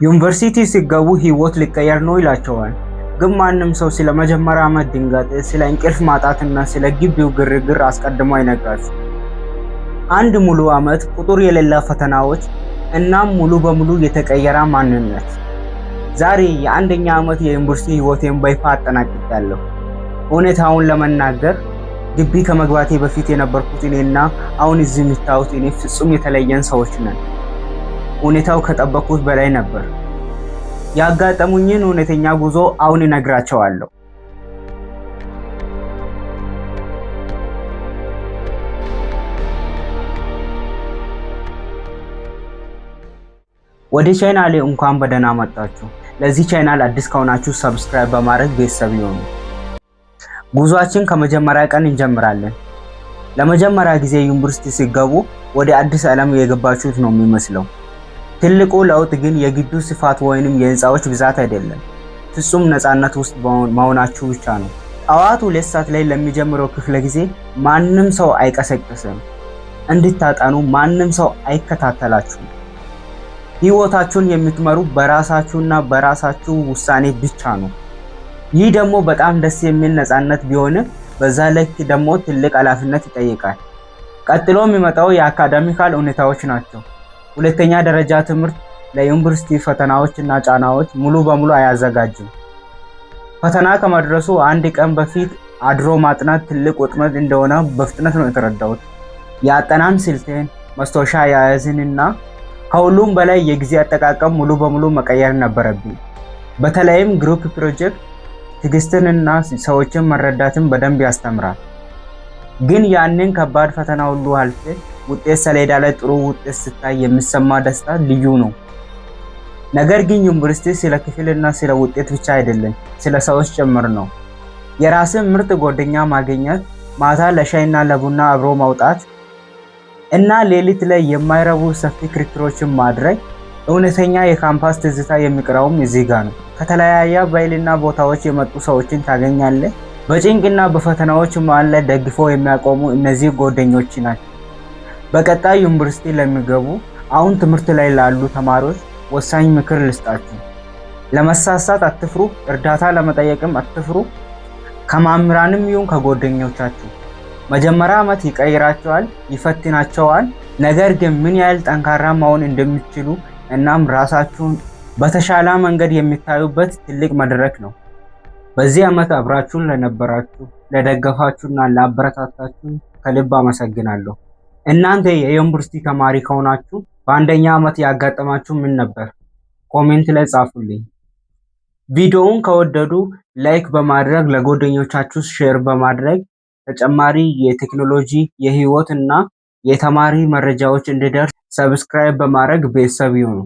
ዩኒቨርሲቲ ሲገቡ ህይወት ሊቀየር ነው ይላቸዋል። ግን ማንም ሰው ስለ መጀመሪያ ዓመት ድንጋጤ፣ ስለ እንቅልፍ ማጣትና ስለ ግቢው ግርግር አስቀድሞ አይነግራችሁም። አንድ ሙሉ ዓመት፣ ቁጥር የሌለ ፈተናዎች፣ እናም ሙሉ በሙሉ የተቀየረ ማንነት። ዛሬ የአንደኛ ዓመት የዩኒቨርሲቲ ህይወቴን በይፋ አጠናቅቄያለሁ። እውነታውን ለመናገር ግቢ ከመግባቴ በፊት የነበርኩት እኔና አሁን እዚህ የምታዩት እኔ ፍጹም የተለየን ሰዎች ነን። ሁኔታው ከጠበኩት በላይ ነበር። ያጋጠሙኝን እውነተኛ ጉዞ አሁን እነግራችኋለሁ። ወደ ቻናሌ እንኳን በደህና መጣችሁ። ለዚህ ቻናል አዲስ ከሆናችሁ subscribe በማድረግ ቤተሰብ ይሁኑ። ጉዟችን ከመጀመሪያ ቀን እንጀምራለን። ለመጀመሪያ ጊዜ ዩኒቨርሲቲ ሲገቡ ወደ አዲስ ዓለም የገባችሁት ነው የሚመስለው። ትልቁ ለውጥ ግን የግቢው ስፋት ወይንም የህንፃዎች ብዛት አይደለም፣ ፍጹም ነፃነት ውስጥ መሆናችሁ ብቻ ነው። ጠዋት 2 ሰዓት ላይ ለሚጀምረው ክፍለ ጊዜ ማንም ሰው አይቀሰቅስም። እንድታጠኑ ማንም ሰው አይከታተላችሁም። ህይወታችሁን የምትመሩ በራሳችሁና በራሳችሁ ውሳኔ ብቻ ነው። ይህ ደግሞ በጣም ደስ የሚል ነፃነት ቢሆንም በዛ ልክ ደግሞ ትልቅ ኃላፊነት ይጠይቃል። ቀጥሎ የሚመጣው የ academical ሁኔታዎች ናቸው። ሁለተኛ ደረጃ ትምህርት ለዩኒቨርሲቲ ፈተናዎች እና ጫናዎች ሙሉ በሙሉ አያዘጋጅም። ፈተና ከመድረሱ አንድ ቀን በፊት አድሮ ማጥናት ትልቅ ወጥመድ እንደሆነ በፍጥነት ነው የተረዳሁት። የአጠናን ስልቴን፣ ማስታወሻ አያያዝንና ከሁሉም በላይ የጊዜ አጠቃቀም ሙሉ በሙሉ መቀየር ነበረብኝ። በተለይም group project ትዕግስትንና ሰዎችን መረዳትን በደንብ ያስተምራል። ግን ያንን ከባድ ፈተና ሁሉ አልፌ ውጤት ሰሌዳ ላይ ጥሩ ውጤት ስታይ የሚሰማ ደስታ ልዩ ነው። ነገር ግን ዩኒቨርሲቲ ስለ ክፍልና ስለ ውጤት ብቻ አይደለም፣ ስለ ሰዎች ጭምር ነው። የራስን ምርጥ ጓደኛ ማግኘት፣ ማታ ለሻይና ለቡና አብሮ መውጣት እና ሌሊት ላይ የማይረቡ ሰፊ ክርክሮችን ማድረግ፣ እውነተኛ የካምፓስ ትዝታ የሚቀረውም እዚህ ጋር ነው። ከተለያየ ባህልና ቦታዎች የመጡ ሰዎችን ታገኛለህ። በጭንቅና በፈተናዎች መሃል ላይ ደግፈው የሚያቆሙ እነዚህ ጓደኞች ናቸው። በቀጣይ ዩኒቨርሲቲ ለሚገቡ፣ አሁን ትምህርት ላይ ላሉ ተማሪዎች ወሳኝ ምክር ልስጣችሁ። ለመሳሳት አትፍሩ፣ እርዳታ ለመጠየቅም አትፍሩ። ከመምህራንም ይሁን ከጓደኞቻችሁ። መጀመሪያ ዓመት ይቀይራችኋል፣ ይፈትናችኋል። ነገር ግን ምን ያህል ጠንካራ መሆን እንደሚችሉ እናም ራሳችሁን በተሻለ መንገድ የምታዩበት ትልቅ መድረክ ነው። በዚህ ዓመት አብራችሁን ለነበራችሁ፣ ለደገፋችሁና ላበረታታችሁ ከልብ አመሰግናለሁ። እናንተ የዩኒቨርሲቲ ተማሪ ከሆናችሁ በአንደኛ ዓመት ያጋጠማችሁ ምን ነበር? Comment ላይ ጻፉልኝ። ቪዲዮውን ከወደዱ like በማድረግ፣ ለጓደኞቻችሁ share በማድረግ፣ ተጨማሪ የቴክኖሎጂ፣ የህይወት እና የተማሪ መረጃዎች እንዲደርስ subscribe በማድረግ ቤተሰብ ይሁኑ።